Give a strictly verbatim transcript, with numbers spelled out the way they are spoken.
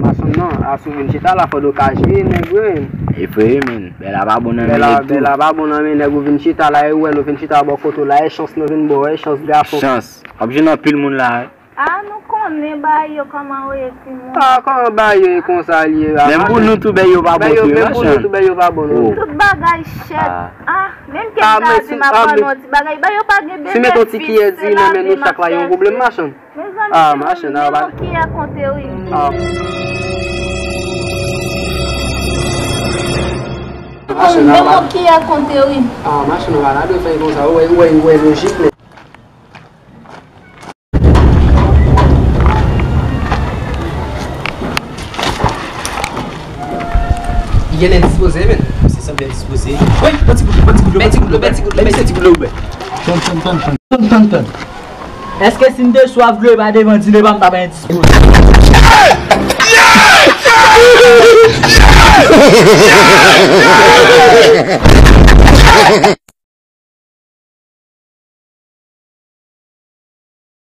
Mason non, a sou vin chita la, fò do ka jere nèg yo, men. E vre, men. Bèla pa bon nan men nèg tou. Bèla pa bon nan men nèg, ou vin chita la, e wè, nou vin chita bò kote w la, e chans nou vin bò, e chans gason. Chans. W ap jwenn anpil moun la. A, nou konnen bagay yo kòman yo ye, timoun. A, kòman bagay yo ye konsa l ye, a, menm pou nou tou, bèy yo pa bon tou, menm pou nou tou, bèy yo pa bon, non. Tout bagay chèt. A, menm ke m ta di m ap ban nou ti bagay, bèy yo pa gen benefis. Si met yon ti kiyè diri nan men nou chak la, yon pwoblèm, machann. Mezanmi, timoun, men yon kiyè konte wi. Men yon kiyè konte wi. A, machann, ou pa ta dwe fè l konsa, ou wè, ou wè, ou wè lojik, men. Li genlè dispoze, men. Misye sanble dispoze. Wi, yon ti kout, yon ti kout, yon ti kout, yon ti kout, yon ti kout, yon ti kout. Tann, tann, tann, tann. Tann, tann, tann. Èske si m te swaf dlo, e pa devan dine pa m ta bay dispoze?